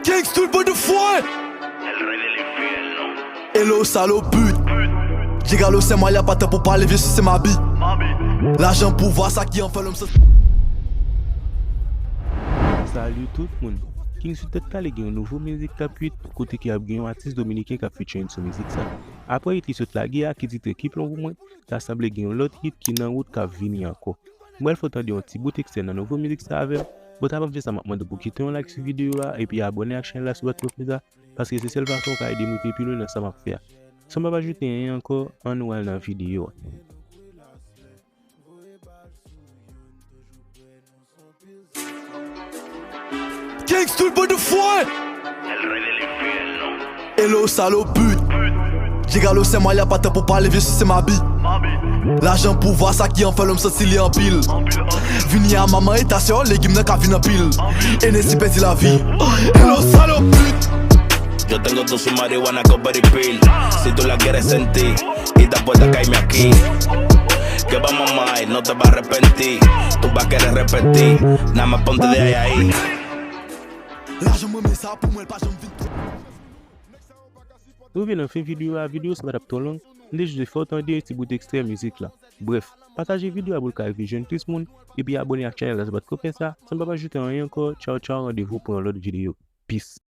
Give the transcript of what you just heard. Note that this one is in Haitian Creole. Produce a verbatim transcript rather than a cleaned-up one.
Gangsta boy de foin. Hello, salopit. Djegalo se maya pa tan pou pale vye si se mabi. Lajan pouvwa sa ki an fè lòm santi. Salut tout moun. King sou tèt kale gen yon nouvo mizik k ap kwit kote ki ap gen yon atis dominiken k ap featuring sou mizik sa. Apre it li sot lage a ki titre Keep Love pou mwen, ta sanble gen yon lòt it ki nan wout k ap vini ankò. M pral fè w tande yon ti bout ekstrè nan nouvo mizik sa avè m. Bon, avan m fè sa, m ap mande w pou kite yon like sou videyo a epi abòne ak chanèl la si w pa t ko fè sa, paske se sèl fason w ka ede m rive pi lwen nan sa m ap fè a. San m pa ajoute anyen ankò, ann nou al nan videyo a. Gangsta boy de foin. Hello, salopit. Djegalo se maya pa tan pou pale vye si se mabi. Lajan pouvwa sa ki an fè lòm santi li anpil. Vini a manman eta sè legim nan ka vin anpil. Enesi pèdi lavi. Hello, salopit. Yo tengo tu su marihuana con peripil. Si tú la quieres sentir, y te puedes caerme aquí. Que vamos a ir, no te vas a arrepentir. Tú vas a querer repetir, nada más ponte de ahí ahí. Lajan mwen men sa pou mwen l pa janm vin. Nou rive nan fen videyo a, videyo sa pa t ap twò long, m te jis vle fè w tande yon ti bout ekstrè mizik la. Brèf, pataje videyo a pou l ka rive jwenn plis moun, epi abòne ak chanèl la si w pa t ko fè sa, san m pa ajoute anyen ankò, tchaw tchaw, randevou pou yon lòt videyo. Peace.